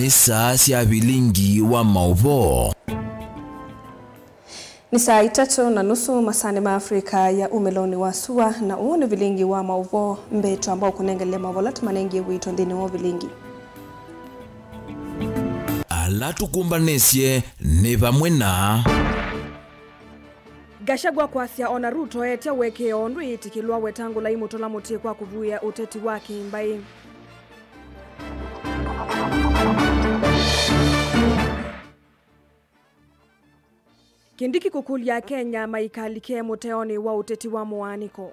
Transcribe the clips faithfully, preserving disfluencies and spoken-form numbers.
Nĩ saa sya vilingi wa maũvoo. Nĩ saa itatũ na nusu masaanĩ ma Afrika ya umĩlonĩ wa sua, na ũũ nĩ vilingi wa maũvoo. Mbee twamba ũkũnengelea maũvoo ala tũmanengie wĩtwa nthĩnĩ wa vilingi. Ala tũkũmbanĩsye nĩ vamwe na Gachagua kwasya ona Ruto etya ũekeo ndwĩĩtĩkĩlwa, Wetangula aimũtũla mũtĩ kwa kũvuĩa ũteti wa kĩmbaĩ. Kindiki kũkũlya Akenya maikalike mũteonĩ wa ũteti wa mũaanĩko.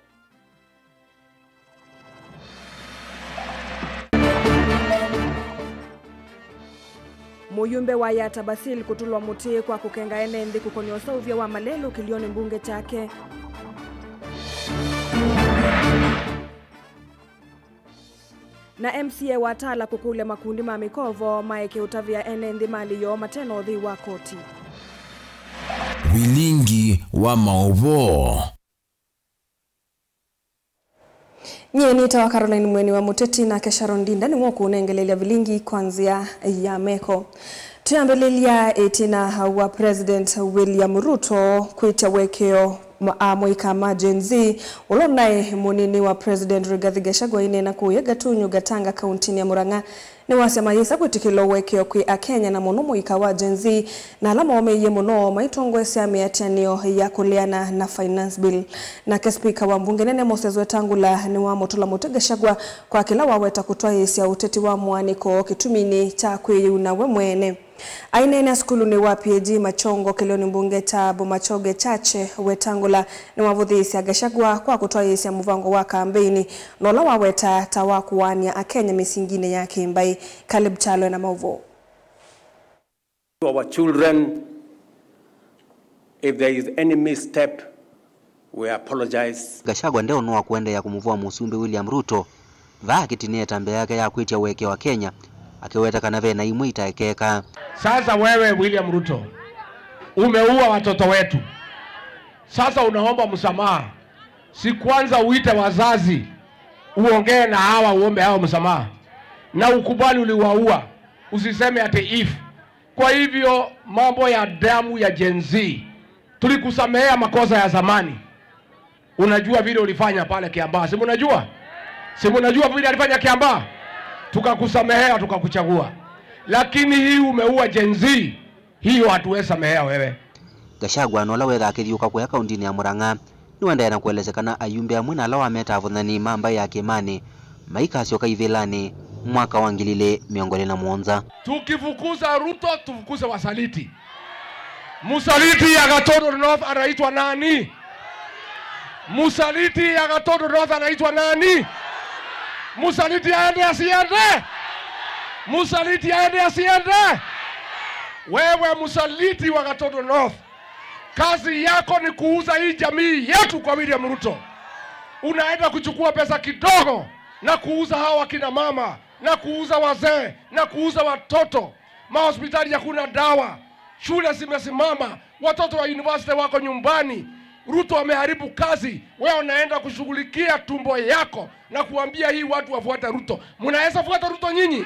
Mũyumbe wa Yatta Basil kũtũlwa mũtĩ kwa kũkenga ene nthĩ kũkonya ũseũvya wa malelũ kĩlionĩ mbunge kyake. Na M C A wa Tala kũkũlya makundi ma mĩkovo maeke ũtavĩa ene nthĩ malĩ yoo mate na ũthei wa koti. Vilingi wa maũvoo. Nyie nĩtawa Caroline Mweni wa Mũteti, nake Sharon Ndinda nĩwe ũkũnengelelya vilingi kwa nzĩa ya meko. Twĩambĩlĩlya ĩtina wa President William Ruto kwĩtya ũekeo ma-, a mũika ma Gen Z, ũla ũnaĩ mũnini wa President Rigathi Gachagua aineena kũya Gatunyu Gatanga, kauntinĩ ya Murang'a. Nĩwasya mayĩsa kwĩtĩkĩlwa ũekeo kwĩ Akenya, na mũno mũika wa Gen Z, na ala maũmĩie mũno maitongoesya mĩatĩanĩo ya kũleana na Finance Bill. Nake spika wa mbunge nene Moses Wetangula nĩwamũtũla mũtĩ Gachagua kwa kĩla waweta kũtwaĩĩsya ũteti wa mũaanĩko kĩtuminĩ kya kwĩyĩuna we mwene. Aineenea sukulunĩ wa P A G Machongo kĩlĩonĩ mbunge kya Bomachoge Chache, Wetangula nĩwavũthĩĩsya Gachagua kwa kũtwaĩĩsya mũvango wa kambeini, na ũla waweta ta wa kũaany'a Akenya mĩsinginĩ ya kĩmbaĩ. Caleb Kyalo ena maũvoo. Our children, if there is any misstep, we apologize. Gachagua ndeũnoa kũendeea kũmũvũa Mũsumbĩ William Ruto vaa akĩtinĩe ĩtambya yake ya kwĩtya ũekeo Akenya, akĩweta kana ve na imwe itaekeeka. Sasa wewe William Ruto, umeua watoto wetu. Sasa unaomba msamaha. Si kwanza uite wazazi, uongee na hawa, uombe hawa msamaha. Na ukubali uliwaua. Usiseme ati if. Kwa hivyo, mambo ya damu ya Gen Z, tulikusamehea makosa ya zamani. Unajua vile ulifanya pale Kiambaa, si mnajua? Si mnajua vile alifanya Kiambaa? Tukakusamehea, tukakuchagua. Lakini hii umeua Gen Z, hiyo hatuwezi samehea wewe. Gachagua, na ũla wethaa akĩthiũka kũya kauntinĩ ya Murang'a, nĩwaendeea na kũelesya kana ayumbe amwe na ala wametaa avũthani ma mbaĩ ya kĩĩmanĩ maikasyoka ivĩlanĩ mwaka wa ngili ilĩ mĩongo ĩlĩ na mũonza. Tukifukuza Ruto, tufukuze wasaliti. Msaliti ya Gatundu North anaitwa nani? Msaliti ya Gatundu North anaitwa nani? Msaliti aende asiende? Msaliti aende asiende? Wewe msaliti wa Gatundu North, kazi yako ni kuuza hii jamii yetu kwa William Ruto. Unaenda kuchukua pesa kidogo na kuuza hawa kina mama, na kuuza wazee, na kuuza watoto. Mahospitali hakuna dawa, shule zimesimama, watoto wa university wako nyumbani. Ruto ameharibu kazi, wewe unaenda kushughulikia tumbo yako na kuambia hii watu wafuate Ruto. Mnaweza fuata Ruto nyinyi?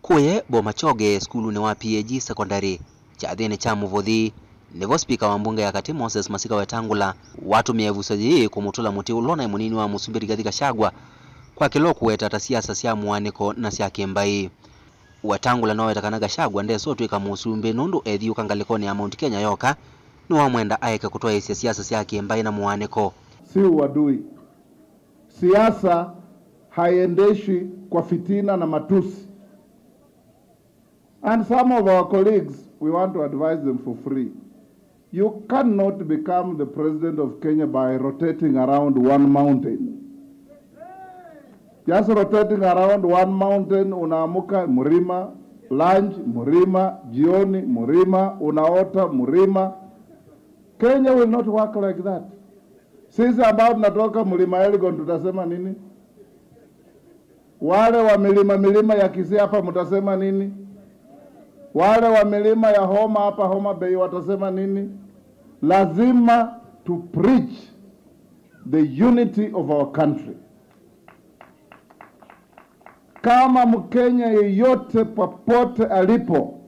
Kũye Bomachoge, sukulunĩ wa P A G Secondary, kyathĩnĩ kya mũvũthi, nĩvo spika wa mbunge ya katĩ Moses Masika Wetangula watũmĩe ĩvuso yĩĩ kũmũtũla mũtĩ ũla ũnaĩ mũnini wa Mũsumbĩ Rigathi Gachagua kwa kĩla ũkũweta ta siasa sya mũaanĩko na sya kĩmbaĩ. Wetangula noweta kana Gachagua ndesa ũtw'ĩka mũsumbĩ nũndũ ethiũka ngalĩkonĩ ya Mount Kenya yoka, nĩwamwenda aeke kũtwaĩĩsya siasa sya kĩmbaĩ na mũaanĩko. Si uadui. Siasa haiendeshwi kwa fitina na matusi. And some of our colleagues, we want to advise them for free. You cannot become the president of Kenya by rotating around one mountain. Just rotating around one mountain, unaamuka mlima, lunch mlima, jioni mlima, unaota mlima. Kenya will not work like that. Sisi ambao tunatoka mlima Elgon tutasema nini? Wale wa milima, milima ya Kisii hapa mtasema nini? Wale wa milima ya Homa hapa Homa Bay watasema nini? Lazima to preach the unity of our country. Kama Mkenya yeyote popote alipo,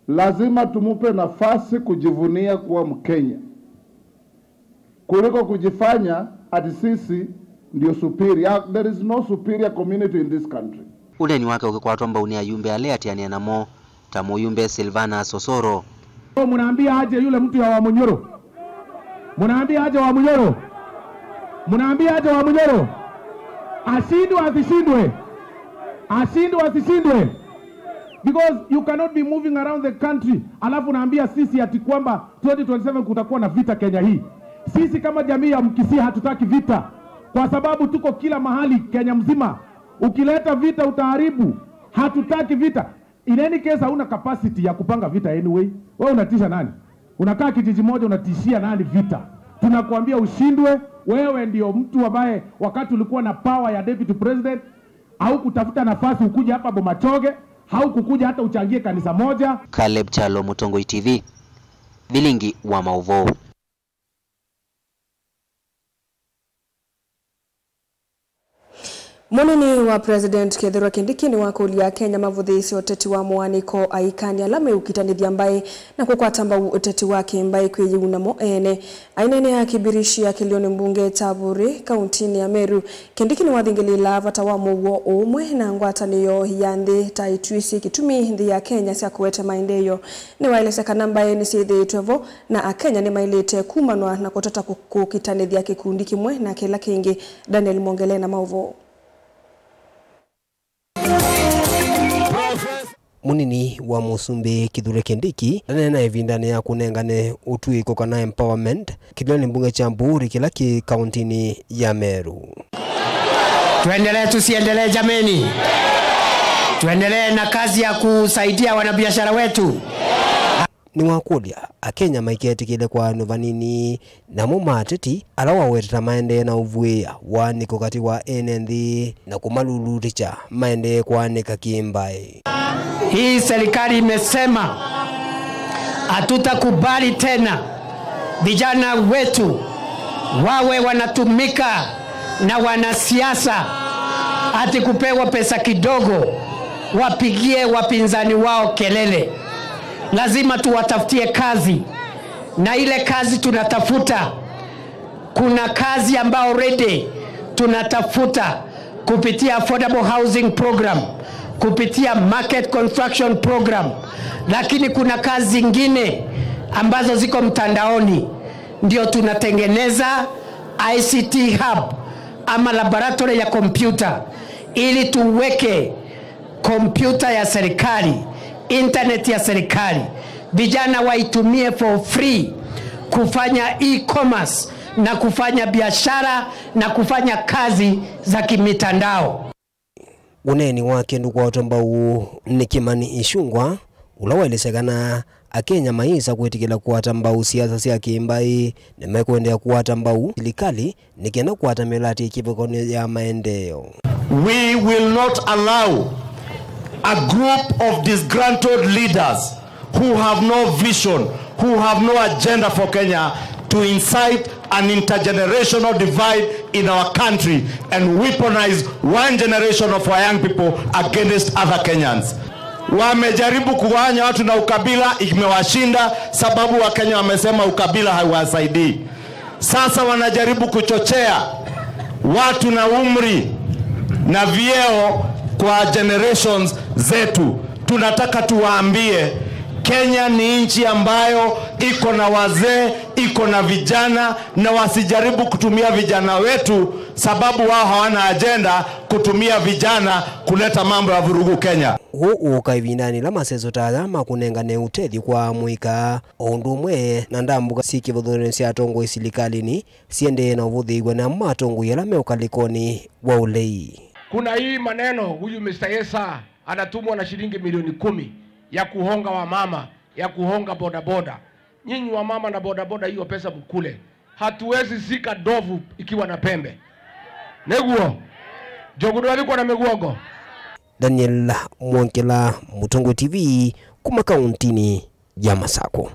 lazima tumupe nafasi kujivunia kuwa Mkenya, kuliko kujifanya ati sisi ndio superior. There is no superior community in this country. Ũneeni wake ũkĩkwatwa mbau nĩ ayumbe ala eatĩanĩa namo, ta mũyumbe Silvanus Osoro. Mnaambia aje yule mtu ya Wamunyoro? Mnaambia aje Wamunyoro? Mnaambia aje Wamunyoro? Ashindwe asishindwe? Ashindwe asishindwe? Because you cannot be moving around the country alafu unaambia sisi ati kwamba twenty twenty-seven kutakuwa na vita Kenya hii. Sisi kama jamii ya Mkisii hatutaki vita, kwa sababu tuko kila mahali Kenya mzima. Ukileta vita utaharibu. Hatutaki vita. In any case, hauna capacity ya kupanga vita anyway. Wewe unatisha nani? Unakaa kijiji moja, unatishia nani vita? Tunakuambia ushindwe. Wewe ndio mtu ambaye wakati ulikuwa na power ya deputy president, haukutafuta nafasi ukuje hapa Bomachoge, haukukuja hata uchangie kanisa moja. Caleb Kyalo, Mũtongoi T V, Vilingi wa Maũvoo. Mũnini wa President Kithure Kindiki nĩwakũlya Akenya mavũthĩĩsye ũteti wa mũanĩko, aikani ala meũkitanĩthya mbaĩ na kũkwata mbau ũteti wa kĩmbaĩ kwĩyĩu namo ene. Aineenea Kibirishi ya kĩlĩonĩ mbunge kya Buri, kauntinĩ ya Meru, Kindiki nĩwathingĩlĩĩla vata wa mũuo, ũũmwe na ngwatanĩo ya nthĩ ta itw'ĩ syĩ kĩtumi nthĩ ya Kenya sya kũete maendeeo. Nĩwaelesya kana mbaĩ nĩsyĩthĩĩtwe vo na Akenya nĩmaĩlĩte kumanwa na kũtata kũ-, kũkitanĩthya kĩkundi kĩmwe na kĩla kĩngĩ. Daniel Mwongele na maũvoo. Mũnini wa Mũsumbĩ Kithure Kindiki ndaneena ĩvindanĩ ya kũnengane ũtw'ĩko kana empowerment kĩlĩonĩ mbunge kya Buri kĩla kĩ kauntinĩ ya Meru. Tuendelee, tusiendelee jameni? Tuendelee na kazi ya kusaidia wanabiashara wetu? Nĩwakũlya Akenya maiketĩkĩle kwaanw'a vanini namo ma ateti ala waweteta maendee na ũvuĩa waanĩko katĩ wa ene nthĩ na kũmalulutĩkya maendee kwaanĩka kĩmbaĩ. Hii serikali imesema hatutakubali tena vijana wetu wawe wanatumika na wanasiasa ati kupewa pesa kidogo wapigie wapinzani wao kelele. Lazima tuwatafutie kazi, na ile kazi tunatafuta, kuna kazi ambayo already tunatafuta kupitia Affordable Housing Program, kupitia Market Construction Program, lakini kuna kazi zingine ambazo ziko mtandaoni. Ndio tunatengeneza I C T hub ama laboratory ya kompyuta ili tuweke kompyuta ya serikali, internet ya serikali, vijana waitumie for free kufanya e-commerce na kufanya biashara na kufanya kazi za kimitandao. Ũneeni wake ndũkwatwa mbau nĩ Kimani Ichung'wah, ũla waelesya kana Akenya mayĩsa kwĩtĩkĩla kũkwata mbau siasa sya kĩmbaĩ, nĩmekũendeea kũkwata mbau silikalĩ nĩ kenda kũkwata mĩlatĩ ya kĩvathũkany'o ya maendeeo. We will not allow a group of disgruntled leaders who have no vision, who have no agenda for Kenya, to incite an intergenerational divide in our country and weaponize one generation of our young people against other Kenyans. Wamejaribu kugawanya watu na ukabila, imewashinda, sababu Wakenya wamesema ukabila haiwasaidii. Sasa wanajaribu kuchochea watu na umri na vyeo kwa generations zetu. Tunataka tuwaambie, Kenya ni nchi ambayo iko na wazee, iko na vijana, na wasijaribu kutumia vijana wetu, sababu wao hawana ajenda kutumia vijana kuleta mambo ya vurugu Kenya. Ũũ ũka ĩvindanĩ ĩla maseso ta aya ma kũnengane ũtethyo kwa amũika, o ũndũ ũmwe na ndambũka syĩ kĩvathũkany'onĩ sya atongoi silikalĩnĩ, siendee na ũvũthĩĩw'a nĩ amwe ma atongoi ala me ũkalĩkonĩ wa ũlei. Kuna hii maneno huyu Mister Yesa anatumwa na shilingi milioni kumi ya kuhonga wamama, ya kuhonga bodaboda. Nyinyi wamama na bodaboda, hiyo pesa mkule. Hatuwezi zika ndovu ikiwa na pembe. Nĩguo. Njogu ndwavikwa na mĩguongo. Daniel Mwongela, Mũtongoi T V, kuma kauntinĩ ya Masakũ.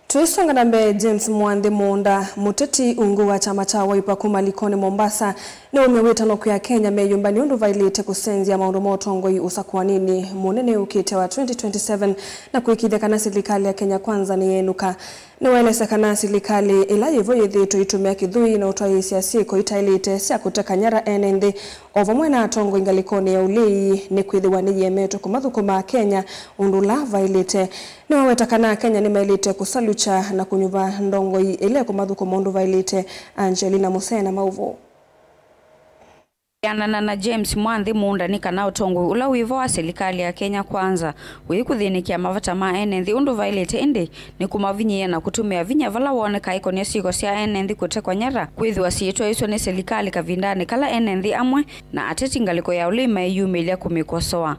Tũisonga na mbee, James Mwanthi Mũũnda, mũteti ungu wa kyama kya Wiper kuma Likoni, Mombasa, nĩwaumya wĩtano kwĩ Akenya meyũmbany'e ũndũ vaĩlĩte kũsenzya maũndũ ma ũtongoi ũsakũaninĩ mũnene ũkĩte wa twenty twenty-seven na kũĩkĩĩthya kana silikalĩ ya Kenya Kwanza nĩyeenũka. Nĩwaelesya kana silikalĩ ĩla yĩvo yĩthĩĩtwe ĩitũmĩa kĩthũi na ũtwaĩĩsya syĩko itaĩlĩte sya kũteka nyara ene nthĩ, o vamwe na atongoi ngalĩkonĩ ya ũlei, nĩkwĩthĩwa nĩyĩemetwe kũmathũkũma Akenya ũndũ ũla vaĩlĩte. Nĩwaweta kana Akenya nĩmaĩlĩte kũsalukya na kũnyuva ndongoi ĩla ĩkũmathũkũma ũndũ vaĩlĩte. Angelina Musena maũvoo. Kwĩanana na James Mwanthi Mũũnda, nĩ kana ũtongoi ũla wĩvo wa silikalĩ ya Kenya Kwanza wĩkũthĩnĩkĩa mavata ma ene nthĩ ũndũ vaĩlĩte, ĩndĩ nĩ kũmavinyĩĩa na kũtũmĩa vinya vala wooneka ĩkonĩa syĩko sya ene nthĩ kũtekwa nyara, kwĩthĩwa syĩtwaĩswe nĩ silikalĩ kavindanĩ kala ene nthĩ amwe na ateti ngalĩko ya ũlei mayĩyumĩlya kũmĩkosoa.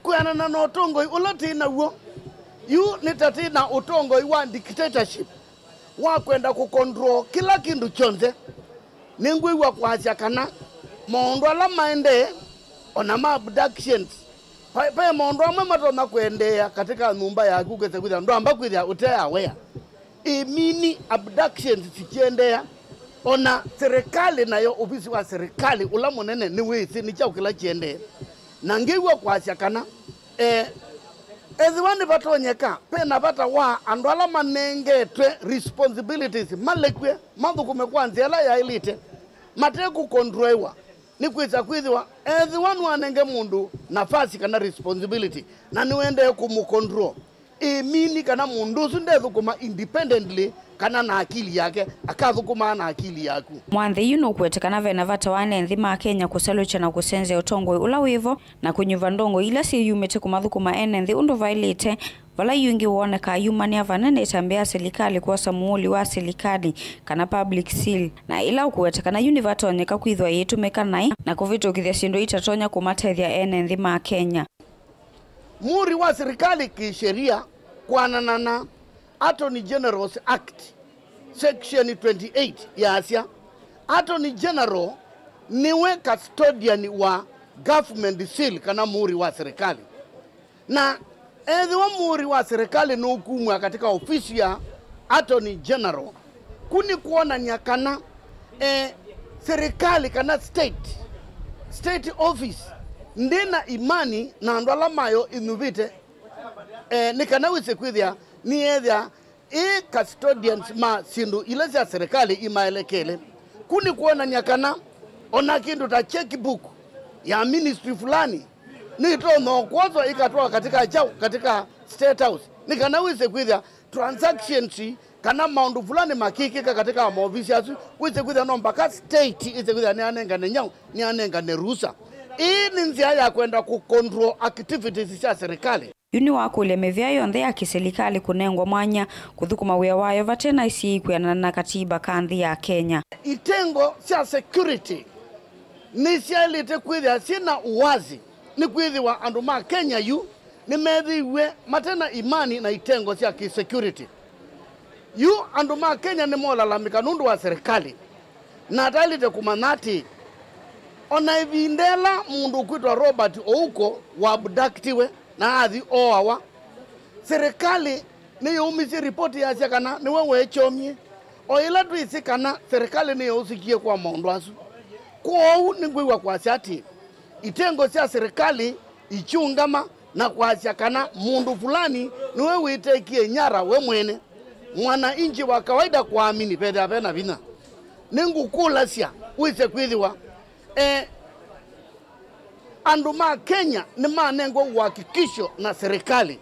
Kwĩanana na ũtongoi ũla twĩ naw'o, yu nĩ ta twĩ na ũtongoi wa dictatorship wa kwenda kũcontrol kĩla kĩndũ kyonthe. Nĩngwĩw'a kwasya kana maũndũ ala maendee, o na ma abductions, ve, ve maũndũ amwe matonya kũendeea katika nyũmba yaku, ũkesa kwĩthĩa ndwamba kwĩthĩa ũte aware. Ĩmini abductions sikiendeea, o na serikali nayo, ovisi wa serikali ũla mũnene nĩwĩsĩ nĩ kyaũ kĩla kĩendee. Na ngĩw'a kwasya kana, eh, ethĩwa nĩvatonyeka, ve na vata wa andũ ala manengetwe responsibilities malekw'e, mathũkũme kwa nzĩa ĩla yaĩlĩte, mate kũkontroewa. Nĩkwĩsa kwĩthĩwa ethĩwa nĩwanenge mũndũ nafasi kana responsibility, na nĩwendee kũmũcontrol, ĩmini kana mũndũ ũsu ndethũkũma independently kana na akili yake, akathũkũmaa na akili yaku. Mwanthi yu nũkũweta kana ve na vata wa ene nthĩ ma Kenya kũsalukya na kũsenzya ũtongoi ũla wĩvo na kũnyuva ndongoi ila syĩyumĩte kũmathũkũma ene nthĩ ũndũ vaĩlĩte, vala yu ĩngĩ wonekaa yumanĩa vanene ĩtambya ya silikalĩ kwosa mũũli wa silikalĩ, kana public seal, na ĩla ũkũweta kana yu nĩvatonyeka kwĩthwa yĩtũmĩka naĩ na kũvĩtũkĩthya syĩndũ itatonya kũmatethya ene nthĩ ma Kenya. Mũũri wa silikalĩ kĩsheria, kwanana na Attorney General's Act, Section twenty-eight yasya, Attorney General nĩwe custodian wa government seal kana mũũri wa silikalĩ. Na ethĩwa mũũri wa silikalĩ nũkumw'a katika ofisi ya Attorney General, ku nĩ kwonany'a kana, eh, silikalĩ kana state, state office ndĩ na imani na andũ ala mayo ĩnyuvĩte, eh, nĩ kana wĩse kwĩthĩa nĩyethĩa ĩ custodians ma syĩndũ ila sya silikalĩ imaelekele. Ku nĩ kwonany'a kana o na kĩndũ ta checkbook ya ministry fulani nĩtonya kwoswa ĩkatwawa katika kyaũ, katika State House, nĩ kana wĩse kwĩthĩa transactions kana maũndũ fulani makĩkĩka katika maovisi asu, wĩse kwĩthĩa no mpaka state ĩse kwĩthĩa nĩyanengane nyaũ, nĩyanengane rusa. Ĩĩ nĩ nzĩa ya kwenda kũcontrol activities sya silikalĩ. Yu nĩwakũlya mĩvĩa yonthe ya kĩsilikalĩ kũnengwa mwanya kũthũkũma wĩa wayo vate na isyĩĩ kwĩanana na katiba ka nthĩ ya Kenya. Itengo sya security nĩsyaĩlĩte kwĩthĩa syĩ na uwazi, nĩkwĩthĩwa andũ ma Kenya yu nĩmethĩiw'e mate na imani na itengo sya kĩ-security. Yu andũ ma Kenya nĩmolalamĩka nũndũ wa silikalĩ, na ataĩlĩte kũmanya atĩ o na ĩvinda ĩla mũndũ ũkwĩtwa Robert Ouko wa abductiwe na athi ooawa, silikalĩ nĩyaumisye ripoti yasya kana nĩwe weekyomie, o ĩla twĩsĩ kana silikalĩ nĩyaũsikie kwa maũndũ asu. Kwoou nĩngwĩw'a kwasya atĩ itengo sya silikalĩ ikyũngama na kwasya kana mũndũ fulani nĩwe wĩtekie nyara we mwene, mwananchi wa kawaida kwaamini vethĩa ve na vinya. Nĩngũkũlasya wĩse kwĩthĩwa, eh, andũ ma Kenya nĩmanengwa uhakikisho na serikali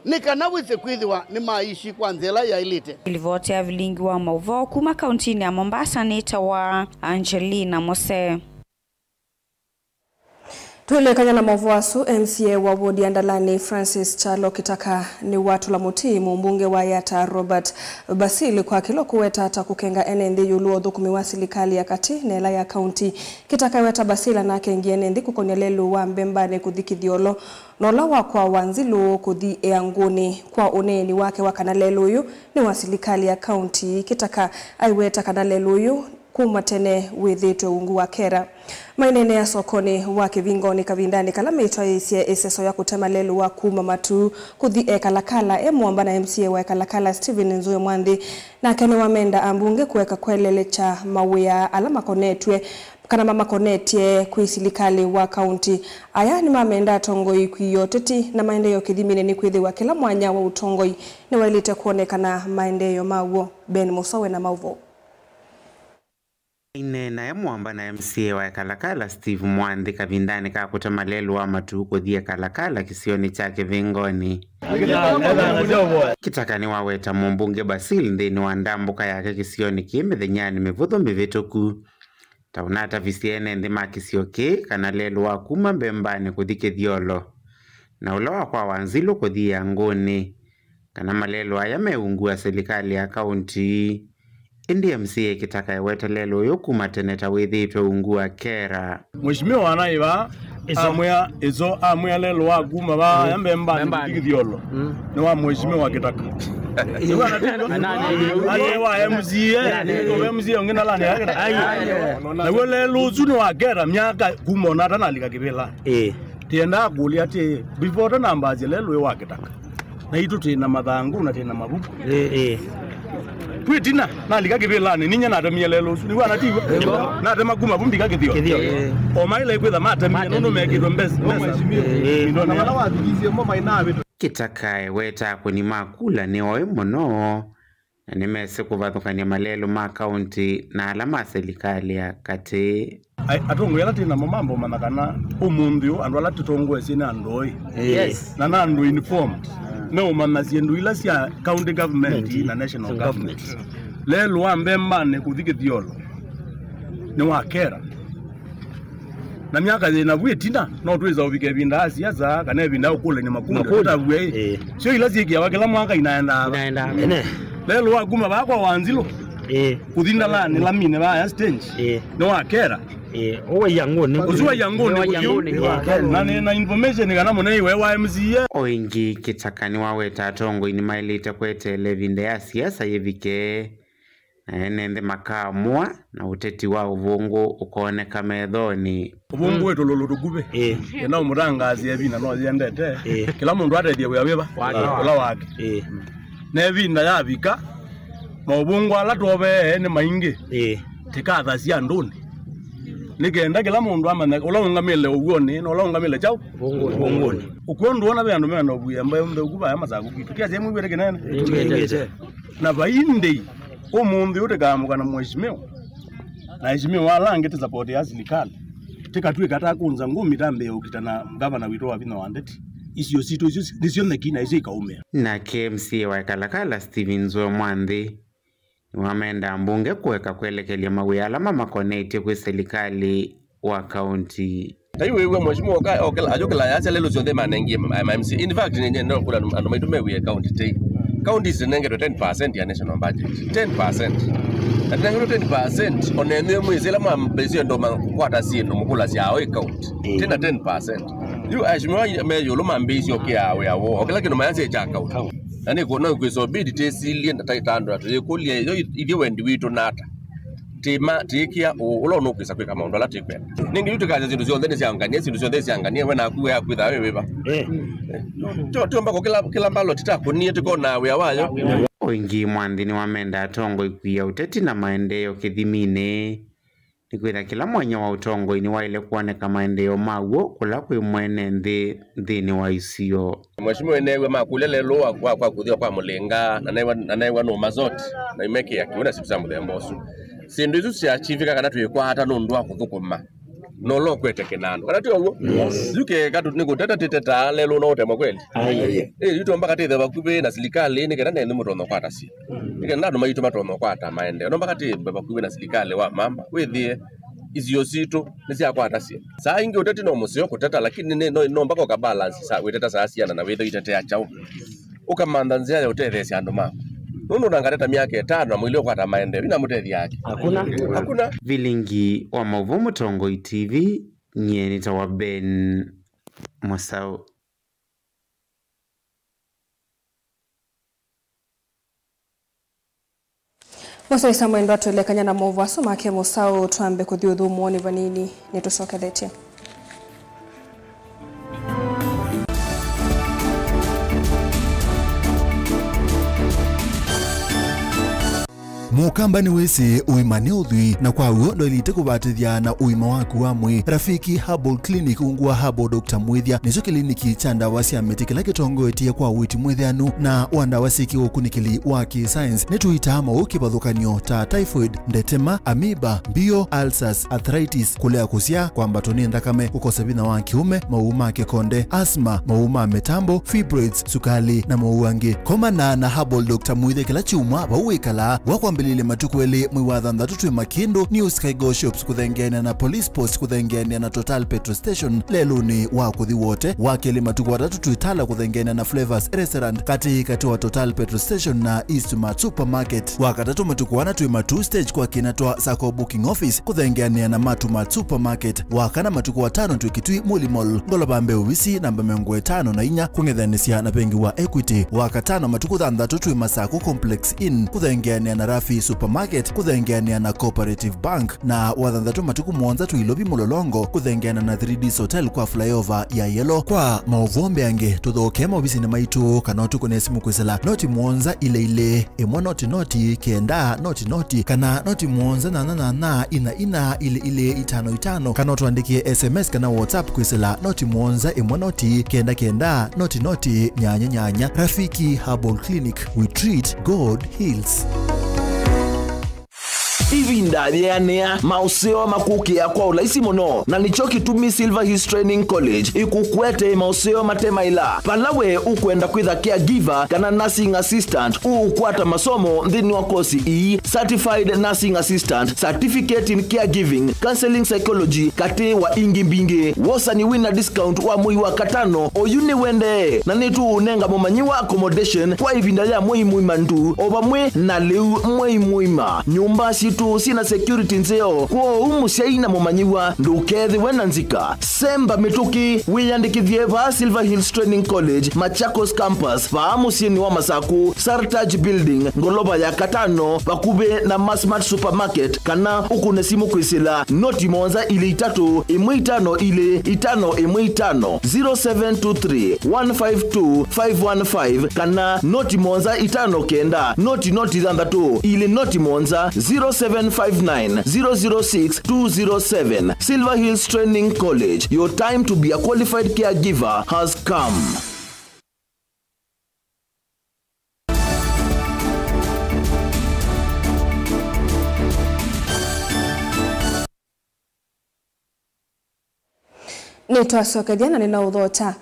nĩ kana wĩse kwĩthĩwa nĩmaishi kwa nzĩa ĩla yaĩlĩte. Livoti ya vilingi wa maũvoo kuma kauntinĩ ya Mombasa nĩtawa Angelina Mose. Twĩlekany'a na maũvoo asu, M C A wa wodi ya Ndalani Francis Kyalo Kitaka nĩwatũla mũtĩ mũmbunge wa Yatta Robert Basil kwa kĩla ũkũweta ta kũkenga ene nthĩ ĩũlũ wa ũthũkũmi wa silikalĩ ya katĩ na ĩla ya kaunti. Kitaka eweta Basil anakengie ene nthĩ kũkony'a lelũ wa Mbembanĩ kũthi Kĩthyolo na ũla wa kwa Wanzilũ kũthi Ĩangũnĩ. Kwa ũneeni wake wa kana lelũ ũyũ nĩ wa silikalĩ ya kaunti, Kitaka aiweta kana lelũ ũyũ kuma tene wĩthĩĩtwe ungu wa KeRRA. Maineenea sokonĩ wa Kĩvingoni kavindanĩ kala metwaĩĩsye ĩseso ya kũtema lelũ wa kuma Matuu kũthi Ekalakala, e mũamba na M C A wa Ekalakala Stephen Nzue Mwanthi, nake nĩwamenda ambunge kũeka kwelelekya mawĩa ala makonetw'e kana mamakonetye kwĩ silikalĩ wa kaunti. Aya nĩmamenda atongoi kwia ũteti na maendeeo kĩthiminĩ, nĩkwĩthĩwa kĩla mwanya wa ũtongoi nĩwaĩlĩte kwonekana maendeeo maw'o. Ben Mũsowe na maũvoo. Aineena e mũamba na M C A wa Ekalakala Steve Mwanthi kavindanĩ ka kũtema lelũ wa Matuu kũthi Ekalakala kĩsionĩ kya Kĩvingoni. Kĩtaka nĩwaweta mũmbunge Basil nthĩnĩ wa ndambũka yake kĩsionĩ kĩĩ mĩthenyanĩ mĩvũthũ mĩvĩtũku, ta ũnatavisye ene nthĩ ma kĩsio kĩĩ kana lelũ wa kuma Mbembanĩ kũthi Kĩthyolo na ũla wa kwa Wanzilũ kũthi Yangũnĩ, kana malelũ aya me ungu wa silikalĩ ya kaunti. Ĩndĩ M C A Kĩtaka ewete lelũ ũyũ kuma tene ta wĩthĩĩtwe ungu wa KeRRA. Mheshimiwa anaiva amwĩa ĩso, amwĩa lelũ wa kuma vaya Mbembanĩ kũthi Kĩthyolo nĩ wa Mheshimiwa Kĩtaka. Nĩwe anatiwa. Aye wa M C A, wa M C A ũngĩ ndalani yake. Naw'o lelũ ũsu nĩ wa KeRRA myaka kuma ona atanalika kĩvĩla. Ĩĩ. Tiendaa kũlya atĩ, before tũnambasya lelũ ũyũ wa Kĩtaka, naitũ twĩ na mathangũ na twĩ na mavuku. Ĩĩ, ĩĩ. Twĩ tina, nalika kĩvĩlanĩ, ninyie natemie lelũ ũsu, nĩw'o anatiwa. Natema kuma vu mbika Kĩthyolo. Kĩthyolo, ĩĩ. O maila ikwĩtha matemie, nũndũ mekĩtwe mbesa, mbesa. Ĩĩ. Mindonĩ. Na vala wathikisye mo mainavĩtwe. Kĩtaka eweta akũni ma kula nĩ oĩ mũno, na nĩmesĩ kũvathũkany'a malelũ ma kaunti na ala ma silikalĩ ya katĩ. Ai, atongoi ala twĩ namo mambo manya kana ũmũnthĩ ũyũ andũ ala tũtongoesye nĩ andũ oĩ. Yes. Na nĩ andũ informed. Meũmanya syĩndũ ila sya county government na national government. Lelũ wa Mbembanĩ kũthi Kĩthyolo nĩ wa KeRRA. Na myaka yĩ navu ĩtina, no twĩsa ũvika ĩvinda ya siasa, kana ĩvinda ya ũkũlany'a makundi, tũtavw'e ĩ. Sio ila syĩkĩawa kĩla mwaka inaendaa va? Inaendaa. Ene. Lelũ wa kuma vaa kwa Wanzilũ, ĩ, kũthi ndalanĩ lamine vaya stage, ĩ, nĩ wa KeRRA. Ĩ, ũwa Yangũnĩ. Ũsu wa Yangũnĩ, wa Yangũnĩ, ĩ. Na nĩ na information kana mũnei we wa M C A. O ĩngĩ, Kĩtaka nĩwaweta atongoi nĩmaĩlĩte kweteela ĩvinda ya siasa yĩvike, na ene nthĩ makaamũa, na ũteti wa ũvũngũ ũkooneka methonĩ. Ũvũngũ wĩ tũlũlũ tũkuvĩ. Ĩĩ. Ĩna ũmũtangaasya ĩvina no yendete. Ĩĩ. Kĩla mũndũ atethye wĩa wĩva? Wake. Ũla wake. Ĩĩ. Na ĩvinda yavika, maũvũngũ ala tũovee nĩ maingĩ. Ĩĩ. Tĩkathasya andũnĩ. Nĩ kenda kĩla mũndũ amanya ũla ũngamĩle ũw'onĩ na ũla ũngamĩle kyaũ? Ũvũngũnĩ. Ũkw'o ndwona ve andũ mena ũvuĩa mbaĩ ntheuku vaya Masaku kwitũ. Kĩasya mwĩw'ĩte kĩnene? Nĩtwĩw'ĩte. Na vaindĩ ũmũnthĩ ũyũ tĩkaamũka na mheshimiwa, na aheshimiwa ala angĩ tĩ support ya silikalĩ, tĩkatw'ĩka ta kũnza ngũmi tambĩe ũkita na ngavana witũ wa vinya wa ndeti. Isio sitũ isu nĩ syonthe kina isu ikaumĩa. Nake M C A wa Ekalakala Stephen Nzue Mwanthi nĩwamenda ambunge kũeka kwelekelya mawĩa ala mamakonetye kwĩ silikalĩ wa kaunti. Ta yu wĩw'a mheshimiwa oka, okela, ayũkela yasya lelũ syonthe manengie ma, ma M C A. In fact, nĩ, nĩ, no kũla andũ, andũ maitũ mewie county tei. Counties zinengetwe ten percent ya national budget. Ten percent. Na tinengetwe ten percent, ona enyu mwĩsĩ ĩla mwambĩĩsye ndo makwata syĩndũ mũkũlasya ao ĩ county. Tina ten percent. Yu aheshimiwa me yũlũ mambĩĩsye okea wĩa woo. O kĩla kĩndũ mayasya kya county. Na nĩ kũ-, no kwĩsobidi tĩsilye na taitandũ na tũyĩkũlye yo ithyĩ wendi witũ nata. Tĩma, tĩkĩa ũ-, ũla ũnũkwĩsa kwĩka maũndũ ala tĩkwenda. Nĩngĩ yu tĩkasya syĩndũ syonthe nĩsyanganie, syĩndũ syonthe syanganie, we naku we akwĩtha wĩ wĩva? Eh. Eh. Tyo, tyo mbako kĩla, kĩla mbaloti takũnie tĩkona wĩa wayo. O ĩngĩ Mwanthi nĩwamenda atongoi kwia ũteti na maendeeo kĩthiminĩ. Nĩkwĩtha kĩla mwanya wa ũtongoi nĩwaĩle kwoneka maendeeo maw'o kũla kwĩ mwene nthĩ nthĩnĩ wa isio. Mheshimiwa enew'a makũlya lelũ wa, wa, kwa kũthĩwa kwa mũlĩnga, na newa, na newa no mazoti, na imekĩa kĩu na syĩndũ sya mũthemba ũsu. Syĩndũ isu syakyivĩka kana twĩkwata nũndũ wa kũthũkũma. No ũla ũkwete kĩnandũ. Kana ti ũw'o? Yes. Yu keka tu, nĩ kũteta tĩtetaa lelũ no ũtemwa kweli? Ai. Eh, yu tũomba katĩthe vakuvĩ na silikalĩ nĩ kenda nenyu mũtonya kwata syĩ. Nĩ kenda andũ maitũ matonya kwata maendeeo. No mpaka tĩmbe vakuvĩ na silikalĩ wa mama. Wĩthĩe isio sitũ nĩsyakwatasya. Saa ingĩ ũteti no mũseo kũteta, lakini nĩ, no, no mpaka ũkabalance saa wĩteta saa siana na wĩthĩa ũitetea kyaũ. Ũkamantha nzĩa ya ũtetheesya andũ maku. Nũndũ ona ngateta myaka ĩtano na mũilye ũkwata maendeeo, yu namũtethya ake? Hakuna. Hakuna. Vilingi wa maũvoo Mũtongoi T V, nyie nĩtawa Ben Mũsaũ. Ũsaisa mwendwa, twelekany'a na maũvoo asu make mũsaũ, twambe kũthi ũthũmũonĩ vanini, nĩtũsokethetye. Mũkamba nĩwĩsĩ ũima nĩ ũthwii, na kwa w'o ndwaĩlĩte kũvatĩthya na ũima waku wa mwĩĩ. Rafiki Herbal Clinic, ungu wa Herbal Doctor Mwĩthya, nĩkyo kĩliniki kya ndawa sya mĩtĩ kĩla kĩtongoetye kwa ũiiti mwĩtheanu na wa ndawa syĩ kĩũkunĩkĩli wa kĩ-science. Nĩtũitaa maũũ kĩvathũkany'o ta typhoid, ndetema, amoeba, mbio, ulcers, arthritis, kũlea kũsyaa, kwambatwa nĩ nthakame, kũkosa vinya wa kĩũme, maũũ ma kĩkonde, asthma, maũũ ma mĩtambo, fibroids, sukali, na maũũ angĩ. Komana na Herbal Doctor Mwĩthya kĩla kyumwa vau wĩkalaa. Wakwambĩlĩlya matukũ elĩ mwei wa thanthatũ twĩ Makĩndũ, New Sky Go Shops kũthengeanĩa na Police Post kũthengeanĩa na Total Petrol Station lelũnĩ wa kũthi Wote. Wakelĩ matukũ atatũ twĩ Tala kũthengeanĩa na Flavors Restaurant katĩ katĩ wa Total Petrol Station na Eastmart Supermarket. Wakatatũ matukũ ana twĩ Matuu Stage kwa kĩna twa Sacco Booking Office kũthengeanĩa na Matumart Supermarket. Wakana matukũ atano twĩ Kitui Muli Mall, ngolova mbee ovisi namba mĩongo ĩtano na inya, kũng'ethanĩsya na vengi wa Equity. Wakatano matukũ thanthatũ twĩ Masaku Complex Inn, kũthengeanĩa na Rafi Supermarket, kũthengeanĩa na Cooperative Bank. Na wathanthatũ matukũ mũonza twĩ Ilovi Mũlolongo, kũthengeanĩa na three Ds Hotel kwa flyover ya Yellow. Kwa maũvoo mbeange, tũthokee maovisinĩ maitũ kana ũtũkũne simũ kwĩsĩla noti mũonza ilĩ ilĩ, ĩmwe noti noti, kenda noti noti, kana noti mũonza nyanya nyanya, ina ina, ilĩ ilĩ, itano itano, kana ũtũandĩkĩe S M S kana WhatsApp kwĩsĩla noti mũonza ĩmwe noti, kenda kenda, noti noti, nyanya nyanya. Rafiki Herbal Clinic, we treat, God heals. Ĩvinda yĩanĩa, maũseo makũkĩa kwa ũlaisi mũno, na nĩkyo kĩtumi Silver Hills Training College ĩkũkwete maũseo mate maĩla. Vala we ũkwenda kwĩtha caregiver kana nursing assistant, ũũkwata masomo nthĩnĩ wa kosi ii: Certified Nursing Assistant, Certificate in Caregiving, Counseling Psychology, katĩ wa ingĩ mbingĩ. Wosani wĩna discount wa mwei wa katano oyu nĩwendee, na nĩtũũnenga mũmanyĩwa accommodation kwa ĩvinda ya mwei mũima ndu, o vamwe na lĩu mwei mũima. Nyũmba sitũ syĩna security nzeo, kwoou mũsyai na mũmanyĩwa ndũkethĩwe na nzika. Semba mĩtũkĩ, wĩyandĩkĩthye vaa Silver Hills Training College, Machakos Campus, vaa mũsyĩnĩ wa Masaku, Sartaj Building, ngolova ya katano, vakuvĩ na Massmart Supermarket, kana ũkũne simũ kwĩsĩla noti mũonza ilĩ itatũ, ĩmwe itano ilĩ, itano ĩmwe itano, zero seven two three, one five two, five one five, kana noti mũonza itano kenda, noti noti thanthatũ, ilĩ noti mũonza, zero seven five nine, zero zero six, two zero seven. Silver Hills Training College, your time to be a qualified caregiver has come. Nĩtwasokethya na nĩnaũthokya.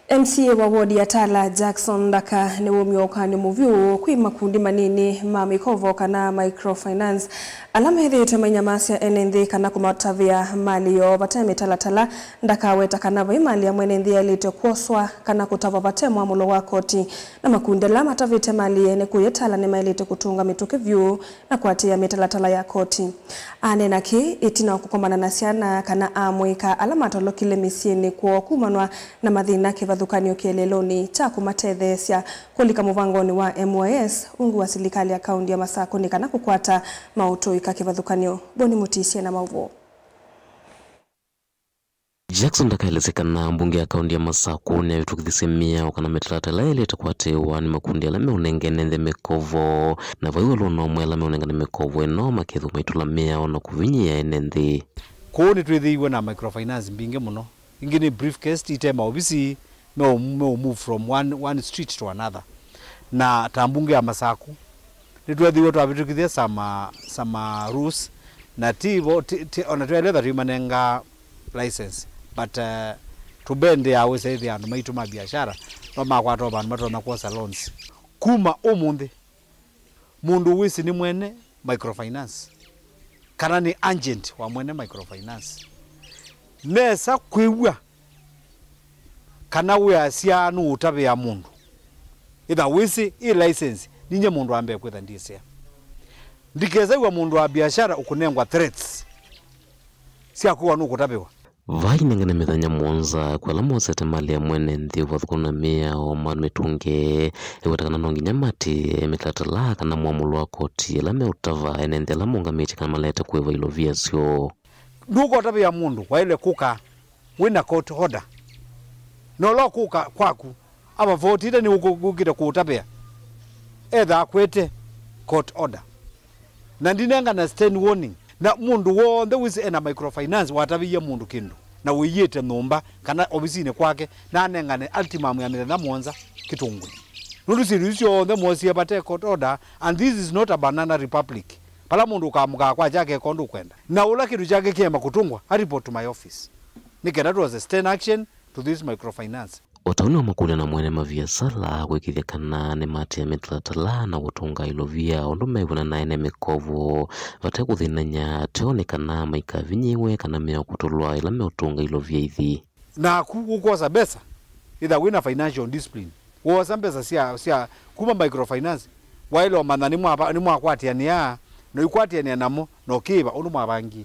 M C A wa ward ya Tala, Jackson Ndaka, nĩwumie ũkany'o mũvyũ kwĩ makundi manini ma mĩkovo kana microfinance ala methĩĩtwe mainyamasya ene nthĩ kana kũmatavĩa mali yoo vate mĩtalatala. Ndaka aweta kana vai mali ya mwene nthĩ yaĩlĩte kwoswa kana kũtavwa vate mwamũlo wa koti, na makundi ala matavĩte mali ene kũya Tala nĩmaĩlĩte kũtũnga mĩtũkĩ vyũ na kũatĩĩa mĩtalatala ya koti. Aneena kĩĩ ĩtina wa kũkomana na syana kana amũika ala matolokile mĩsyĩnĩ kwoo kumanwa na mathĩna kĩvathũkany'o kĩeleelonĩ kya kũmatetheesya kũlika mũvangonĩ wa M Y S ungu wa silikalĩ ya kaũnti ya Masakũ nĩ kana kũkwata maũtũĩka kĩvathũkany'o. Boni Mũtisye na maũvoo. Jackson Ndaka aelesya kana mbunge ya kaũnti ya Masakũ nĩyavĩtũkĩthisye mĩao kana mĩtalatala ĩla yaĩlĩte kũatĩĩwa nĩ makundi ala meũnengane nthĩ mĩkovo, na vai walũnĩ ũmwe ala meũnengane mĩkovo ĩno makethĩwa maitũla mĩao na kũvinyĩĩa ene nthĩ. Kũu nĩtwĩthĩiwe na microfinance mbingĩ mũno. Ingĩ nĩ briefcase, ite maovisi, meũ, meũ move from one, one street to another. Na ta mbunge ya Masakũ, nĩtwethĩiwe twavĩtũkĩthya some, uh, some, uh, rules, na ti vo, ti, ti, ona twaelethwa tũimanenga license, but, uh, tũbendeaa wĩsa ĩthĩa andũ maitũ ma biashara no makwata o vandũ matonya kwosa loans. Kuma ũmũnthĩ, mũndũ wĩsĩ nĩ mwene microfinance kana nĩ agent wa mwene microfinance, nesa kwĩw'a kana wĩasya nũũtavĩa mũndũ, ĩtha wĩsĩ ĩ license, ninyie mũndũ wa mbee kwĩtha ndisea. Ndikesew'a mũndũ wa biashara ũkũnengwa threats sya kwĩwa nũkũtavĩwa. Vainengane mĩthenya mũonza kwa ala mosete malĩ ya mwene nthĩ ũvathũkanu na mĩao ma mĩtũnge ĩwetekana no nginya mate mĩtalatala kana mwamũlo wa koti ĩla meũtava ene nthĩ ala maũngamĩtye kana malete kũĩva ilovia syoo. Ndũkotavĩa mũndũ waĩle kũka wĩna court order. Na ũla ũkũka kwaku avavotite nĩ ũkũkĩte kũũtavĩa. Etha akwete court order. Na ndinengana stern warning. Na mũndũ w'onthe wĩsĩ ena microfinance watavĩie mũndũ kĩndũ, na wĩyĩte nyũmba kana ovisinĩ kwake, na anengane ultimum ya mĩthenya mũonza kĩtũngũĩ. Nũndũ syĩndũ isu syonthe mwosie vate court order, and this is not a banana republic. Vala mũndũ ũkamũkaa kwake akeka ũndũ ũkwenda. Na ũla kĩndũ kyake kĩema kũtũngwa, a report to my office. Nĩ kenda tuose stern action to this microfinance. O ta ũu nĩwamakũlya na mwene maviasala kwĩkĩthya kana nĩmaatĩĩa mĩtalatala na kũtũnga ilovia ũndũ mew'ana na ene mĩkovo vate kũthĩnany'a ateo nĩ kana maikavinyĩĩwe kana mĩao kũtũlwa ĩla meũtũnga ilovia ithi. Naku ũkwosa mbesa, ĩtha wĩ na financial discipline. Woosa mbesa sya, sya kuma microfinance, waĩle ũmanya nĩmwava-, nĩmwakwatĩanĩa na ũikwatĩanĩa namo na ũkĩĩva ũndũ mwavangie.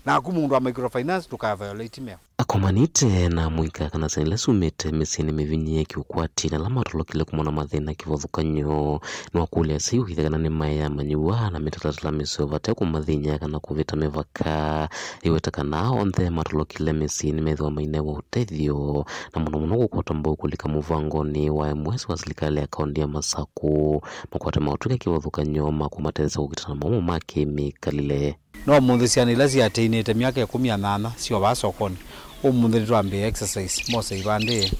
Naku mũndũ wa microfinance ndũka violate mĩao. Akomanĩte na mũika kana syana ila syumĩte mĩsyĩnĩ mĩvinyĩĩe kĩũkwati na ala matolokile kũmona mathĩna kĩvathũkany'o, nĩwakũlya asyai ũkĩthya kana nĩmaĩamanyĩw'a na mĩtalatala mĩseo vate kũmathĩny'a kana kũvĩta mĩvaka. Ĩweta kana onthe matolokile mĩsyĩ nĩmethĩwa mainewa ũtethyo, na mũno mũno kũkwata mbau kũlika mũvangonĩ wa M S wa silikalĩ ya kaũntĩ ya Masakũ, makwate maũtw'ĩke kĩvathũkany'o ma kũmatetheesya kũkitana maũmũ ma kĩmĩkalĩle. No ũmũnthĩ syana ila siatĩinĩte myaka ĩkũmi na nyanya syovaa sokonĩ. Ũmũnthĩ nĩtwambĩĩe exercise, mose ivandĩ,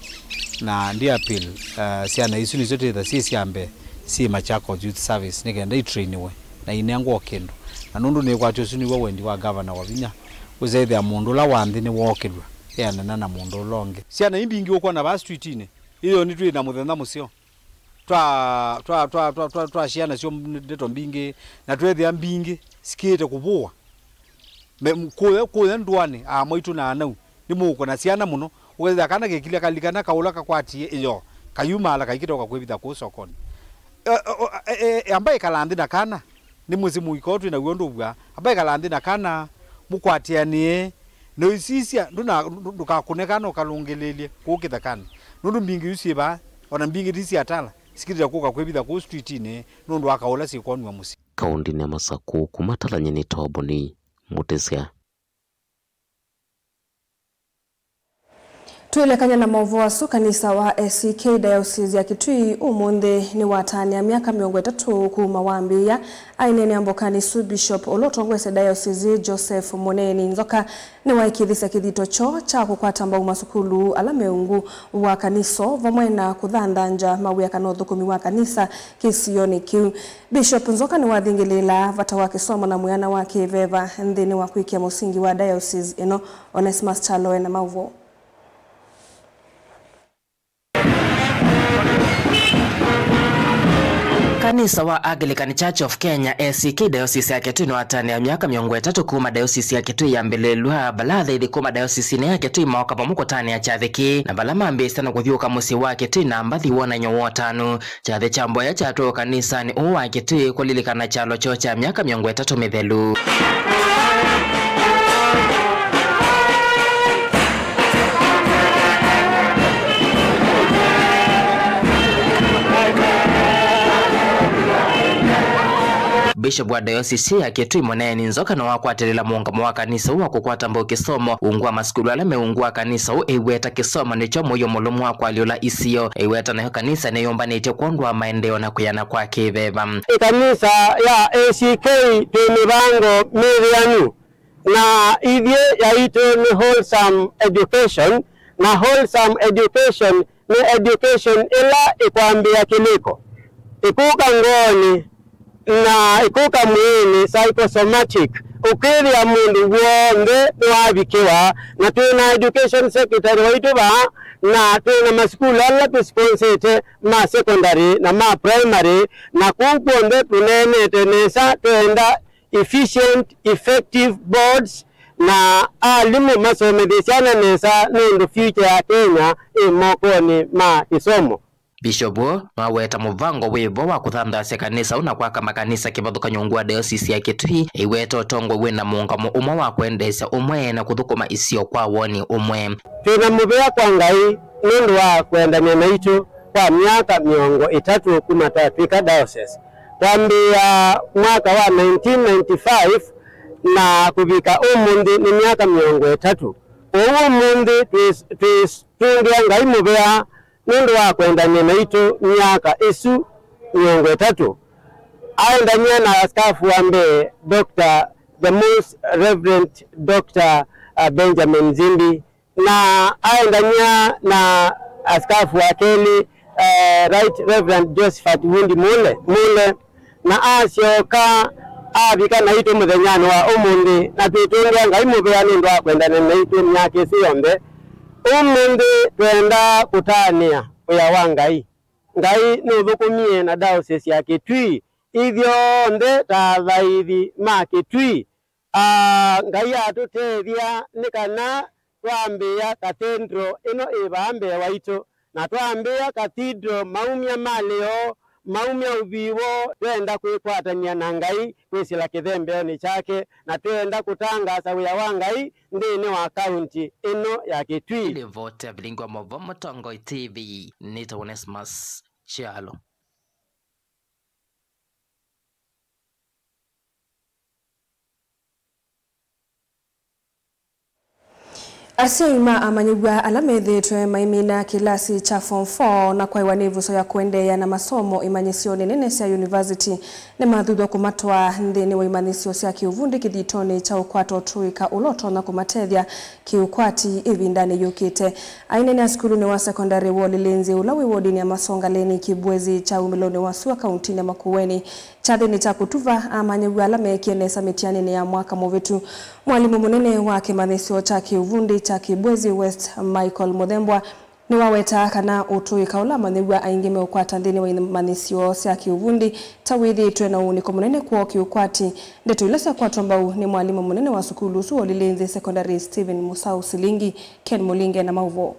na ndi appeal, eh, syana isu nĩsyo twĩtha syĩ sya mbee, syĩ Machakos Youth Service, nĩ kenda itrainiwe na inengwa o kĩndũ. Na nũndũ nĩkwatya ũsu nĩw'o wendi wa gavana wa vinya, ũsethĩa mũndũ ũla wa nthĩ nĩwookĩlw'a, eanana na mũndũ ũla ũngĩ. Syana ii mbingĩ ũkwona vaa streetinĩ, ĩyo nĩtwĩ na mũthenya mũseo. Twa, twa, twa, twa, twa, twashia nasyo ndeto mbingĩ, na tweethĩa mbingĩ sikĩĩte kũvũwa. Me, m-, kũya, kũya ndũanĩ, aa maitũ na anau, nĩmũũkũna syana mũno, ũkethĩa kana kekilya kalikana kaũla kakwatie ĩyoo, kayumaala kaikĩtoka kwĩvitha kũu sokonĩ. E, e, o, e, e, e, amba ĩkala nthĩ na kana, nĩ mũsyĩ mũika ũũ twĩ naw'o ndũvw'a, amba ĩkala nthĩ na kana, mũkwatĩanĩe, na ũisisya, ndũna-, ndũ-, ndũkakũne kana ũkalũngĩlĩĩlye kũu kĩthekanĩ, nũndũ mbingĩ iu syĩ vaa, o na mbingĩ ti sya tala, sikĩlĩte kũka kwĩvitha kũu streetinĩ nũndũ wa kaũ ũla syĩkwonw'a mũsyĩ. Kaũntĩnĩ ya Masakũ, kuma Talany'e nĩ Toboni Mũtĩsya. Twĩlekany'a na maũvoo asu, kanisa wa A C K Diocese ya Kitui ũmũnthĩ nĩwataanĩa myaka mĩongo ĩtatũ kuma wambĩĩa. Aineenea mbokanĩ ĩsu, Bishop ũla ũtongoesye diocese, Joseph Mũneeni Nzoka, nĩwaĩkĩĩthisye kĩthito kyoo kya kũkwata mbau masukulu ala me ungu wa kanisa vamwe na kũthanthangya mawĩa kana ũthũkũmi wa kanisa kĩsionĩ kĩu. Bishop Nzoka nĩwathingĩlĩĩla vata wa kĩsomo na mwĩana wa kĩveva nthĩnĩ wa kwĩkĩa mũsingi wa diocese ĩno. Onesmus Kyalo ena maũvoo. Kanisa wa Anglican Church of Kenya, A C K, Diocese ya Kitui nĩwatanĩa myaka mĩongo ĩtatũ kuma Diocese ya Kitui yambĩlĩlw'a, vala athaithi kuma diocesinĩ ya Kitui mooka vamwe kũtanĩa kyathĩ kĩĩ, na vala mambĩĩsya na kũthyũũka mũsyĩ wa Kitui na mbathi wonany'o wa ũtanu. Kyathĩ kya mboya kyatwaĩwe kanisanĩ ũũ wa Kitui kũlilikana kyalo kyoo kya myaka mĩongo ĩtatũ mĩthelu. Bishop wa Diocese ya Kitui Mũneeni Nzoka nĩwakwatĩlĩla mũũngamo wa kanisa ũũ wa kũkwata mbau kĩsomo ungu wa masukulu ala me ungu wa kanisa ũũ, ĩiweta kĩsomo nĩkyo mũio mũlũmu wa kũalyũla isio. Ĩiweta nayo kanisa nĩyũmbanĩtye kwondũ wa maendeeo na kwĩana kwa kĩveva. Ĩkanisa ya A C K twĩ mĩvango mĩthĩanu, na ithyĩ yaitũ nĩ wholesome education, na wholesome education nĩ education ĩla ĩkwambĩĩa kĩlĩko, ĩkũka ngoonĩ, na ĩkũka mwĩĩnĩ, psychosomatic. Ũkĩthĩa mũndũ w'onthe nĩwavikĩwa, na twĩ na education secretary waitũ vaa, na twĩ na masukulu ala tũsponsete ma secondary na ma primary, na kũu kw'onthe tũneenete nesa, twenda efficient, effective boards, na alimũ masomethye syana nesa, nũndũ future ya Kenya ĩ mokonĩ ma kĩsomo. Bishop nĩwaweta mũvango wĩ vo wa kũthanthasya kanisa ũũ na kwaka makanisa kĩvathũkany'o ungu wa Diocese ya Kitui, ĩiweta ũtongoi wĩ na mũũngamo ũmwe wa kwendeesya ũmwe na kũthũkũma isio kwa woni ũmwe. Twĩ na mũvea kwa Ngai nũndũ wa kũendany'a naitũ kwa myaka mĩongo ĩtatũ kuma twatw'ĩka diocese. Twambĩĩa mwaka wa nineteen ninety-five na kũvika ũmũnthĩ nĩ myaka mĩongo ĩtatũ. Kwoou ũmũnthĩ twĩ- twĩtũngĩa Ngai mũvea nũndũ wa kũendany'a naitũ myaka ĩsu mĩongo ĩtatũ. Aendany'a na askafu wa mbee, Doctor, the Most Reverend Doctor, uh, Benjamin Zimbi, na aendany'a na askafu wa kelĩ, eh, Right Reverend Josephat Wundi Mule, Mule, na asyoka avika naitũ mũthenyanĩ wa ũmũnthĩ, na twĩtũngĩa Ngai mũvea nũndũ wa kwendana naitũ myaka ĩsu yonthe. Ũmũnthĩ twenda kũtanĩa wĩa wa Ngai. Ngai nũthũkũmie na Diocese ya Kitui, ithyonthe ta athaithi ma Kitui. Aa, Ngai atũtethya nĩ kana twambĩĩa cathedral ĩno ĩ vaa mbee waitũ, na twambĩĩa cathedral maumya malĩo, maumya ũvĩi woo, twenda kwĩkwatany'a na Ngai kwĩsĩla kĩthembeonĩ kyake, na twenda kũtangaasa wĩa wa Ngai nthĩnĩ wa kaunti ĩno ya Kitui. Livoti ya Vilingi wa Maũvoo Mũtongoi T V, nĩtawa Onesmus Kyalo. Asyai ma amanyĩw'a ala methĩĩtwe maimina kĩlasi kya Form four na kwaĩwa nĩ ĩvuso ya kũendeea na masomo imanyĩsyonĩ nene sya yunivasiti nĩmathuthw'a kũmatwaa nthĩnĩ wa imanyĩsyo sya kĩũvundi kĩthitonĩ kya ũkwata ũtũĩka ũla ũtonya kũmatethya kĩũkwati ĩvindanĩ yũkĩte. Aineenea sukulunĩ wa sekondalĩ wa Ũlĩlĩnzĩ ũla wĩ wodinĩ ya Masongaleni, Kĩbwezi kya umĩlonĩ wa sua kauntinĩ ya Makueni, kyathĩnĩ kya kũtuva amanyĩw'a ala meekie nesa mĩtianĩnĩ ya mwaka mũvĩtu, mwalimũ mũnene wa kĩmanyĩsyo kya kĩũvundi kya Kĩbwezi West, Michael Mũthembwa, nĩwawetaa kana ũtũĩka ũla amanyĩw'a aingĩ meũkwata nthĩnĩ wa imanyĩsyo sya kĩũvundi ta wĩthĩĩtwe na ũunĩko mũnene kwoo kĩũkwati. Ndeto ila syakwatwa mbau nĩ mwalimũ mũnene wa sukulu ũsu wa Ũlĩlĩnzĩ Secondary, Stephen Mũsaũ Silingi. Ken Mũlinge na maũvoo.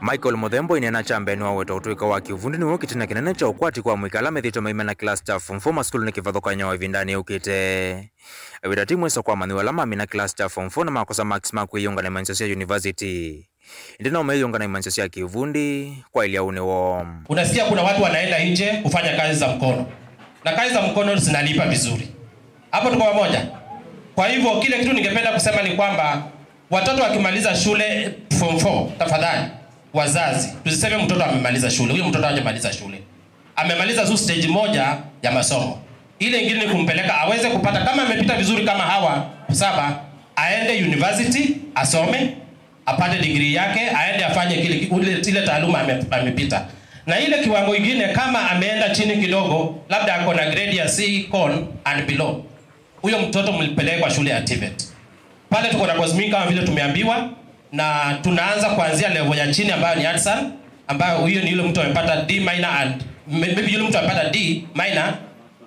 Michael Mũthembwa aineena kya mbee nĩwaweta ũtũĩka wa kĩũvundi nĩw'o kĩtina kĩnene kya ũkwati kwa amũika ala methĩĩtwe maimena kĩlasi kya Form four masukulunĩ kĩvathũkany'o ĩvindanĩ yũkĩte. Eweta ti mwĩso kwa amanyĩw'a ala mamina kĩlasi kya Form four na makosa marks ma kwĩyĩũnga na imanyĩsyo sya yunivasiti. Ĩndĩ no meyĩũnga na imanyĩsyo sya kĩũvundi kwaĩlya ũnĩ woo. Unasikia kuna watu wanaenda nje kufanya kazi za mkono. Na kazi za mkono zinalipa vizuri. Hapo tuko pamoja? Kwa hivyo, kile kitu ningependa kusema ni kwamba watoto wakimaliza shule Form four, tafadhali, wazazi, tusiseme mtoto amemaliza shule, huyo mtoto hajamaliza shule. Amemaliza tu stage moja ya masomo. Ile ingine ni kumpeleka aweze kupata, kama amepita vizuri kama hawa saba, aende university, asome, apate degree yake, aende afanye kile ki-, ule, ile taaluma ame-, amepita. Na ile kiwango ingine, kama ameenda chini kidogo, labda ako na grade ya C, con and below, huyo mtoto mlipeleke kwa shule ya TVET. Pale tuko na course mingi kama vile tumeambiwa, na tunaanza kuanzia level ya chini ambayo ni Hudson, ambayo hiyo ni yule mtu amepata D minor and may-, maybe yule mtu amepata D minor,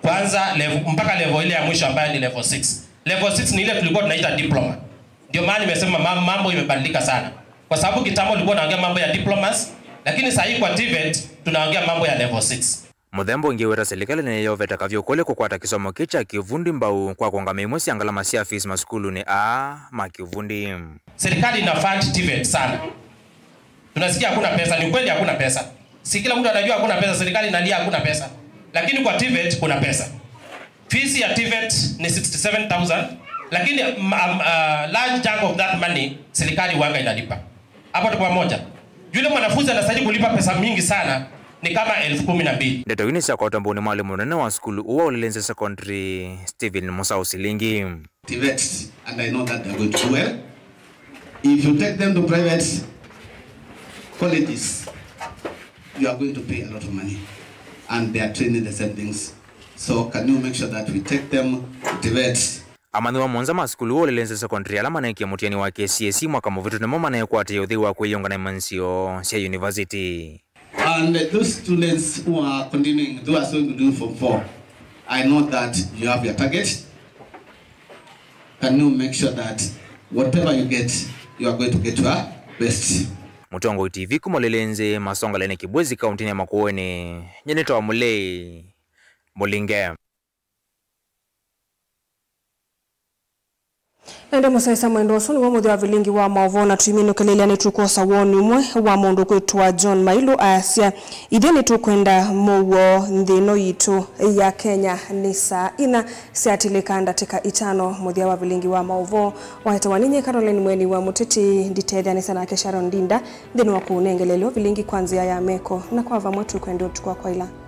kuanza level, mpaka level ile ya mwisho ambayo ni level six. Level six ni ile tulikuwa tunaita diploma. Ndio maana nimesema mam-, mambo imebadilika sana. Kwa sababu kitambo tulikuwa tunaongea mambo ya diplomas, lakini saa hii kwa TVET tunaongea mambo ya level six. Mũthembwa ũngĩ weta silikalĩ nĩyovete kavyũ kũlĩ kũkwata kĩsomo kĩ kya kĩũvundi mbau kwa kũũngamĩa imwe sya ngalama sya fees masukulunĩ aa ma kĩũvundi. Serikali ina fund TVET sana. Tunasikia hakuna pesa, ni kweli hakuna pesa. Si kila mtu anajua hakuna pesa, serikali inalia hakuna pesa. Lakini kwa TVET kuna pesa. Fees ya TVET ni sixty seven thousand, lakini, um, um, uh, large chunk of that money serikali huwanga inalipa. Hapo tuko pamoja. Yule mwanafunzi anastahili kulipa pesa mingi sana ni kama elfu kumi na mbili. Ndeto ii nĩsyakwatwa mbau nĩ mwalimũ mũnene wa sukulu ũũ wa Ũlĩlĩnzĩ Secondary, Stephen Mũsaũ Silingi. TVET, and I know that they're going to do well. If you take them to private colleges, you are going to pay a lot of money, and they are training the same things. So can you make sure that we take them to TVET? Amanyĩw'a mũonza ma sukulu wa Ũlĩlĩnzĩ Secondary ala maneekie mũtiani wa K C S E mwaka mũvĩtu nĩmo maneekwatĩĩa ũthei wa kwĩyĩũnga na imanyĩsyo sya university. And those students who are continuing, who are going to do form four, I know that you have your target. Can you make sure that whatever you get, you are going to get your Best. Mũtongoi T V kuma Lelenzĩ, Masonga Lene Kibwezi, kauntinĩ ya Makueni. Nyie nĩtawa Mũlei Mũlinge. Ende mũsesa mwendo ũsu nĩw'o mũthya wa vilingi wa maũvoo, na tũiminũkĩlĩlya nĩtũkwosa woni ũmwe wa mũndũ kwĩtwa John Mailu aasya, "Ithyĩ nĩtũkwenda mũuo nthĩ ĩno yitũ ya Kenya nĩ saa inya syatilĩka ndatĩka itano." Mũthya wa vilingi wa maũvoo waetawa nĩ nyie Caroline Mweni wa Mũtĩtĩ, nditetheanĩsya nake Sharon Ndinda nthĩnĩ wa kũũnengelelyo vilingi kwa nzĩa ya meko, na kwa vamwe tũkwenda ũtukũ wa kwaĩla.